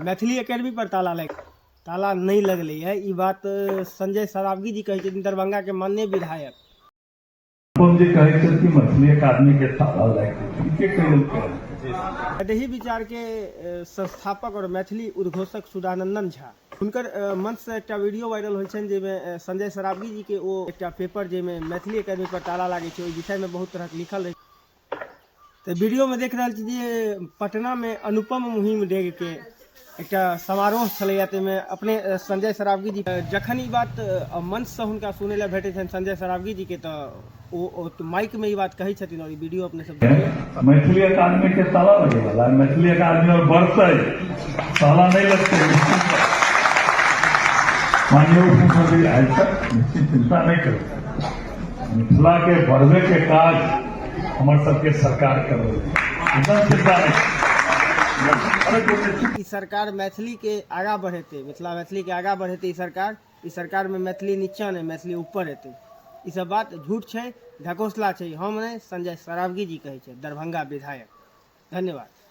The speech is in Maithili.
मैथिली एकेडमी पर ताला लागि ताला नहि लगलैए। ई बात संजय सरावगी जी कहै छथिन, दरभंगाके माननीय विधायक। अनुपम जी कहै छथि कि मैथिली अकादमी के ताला लागि गेल। ठीके कहि देलकै। एहि विचारके संस्थापक और मैथिली उद्घोषक सुधानंदन झा, हुनकर मंचसँ एकटा वीडियो वायरल होइ छनि, जाहिमे संजय सरावगी जीके ओ एकटा पेपर, जाहिमे मैथिली एकेडमी पर ताला लागै छै, ओहि विषयमे बहुत तरहक लिखल रहै। तऽ वीडियोमे देख रहल छी जे पटनामे अनुपम मुहिम डेगके एकटा समारोह छलैए, ताहिमे अपने संजय सरावगी जी जखन ई बात मंचसँ हुनका सुनै लए भेटै छनि संजय सरावगी जीके, तऽ ओ माइकमे ई बात कहै छथिन और ई वीडियो अपने सब देखियौ। मैथिली अकादमी के ताला लगे वाला है। मैथिली अकादमी और बढ़तै, ताला नहीं लगते। माननीय मुख्यमंत्री आयल तक निश्चित चिंता नहीं करू। मिथिला के बढ़बे के काज हमर सबके सरकार कर रहल है, एकदम चिंता नहीं। ई सरकार मैथिली के आगा बढ़ेतै, मिथिला मैथिली के आगा बढ़ेतै ई सरकार। ई सरकारमे मैथिली नीचा नहि, मैथिली ऊपर एतै। ई सब बात झूठ छै, ढकोसला छै। हम नहि, संजय सरावगी जी कहै छै, दरभंगा विधायक। धन्यवाद।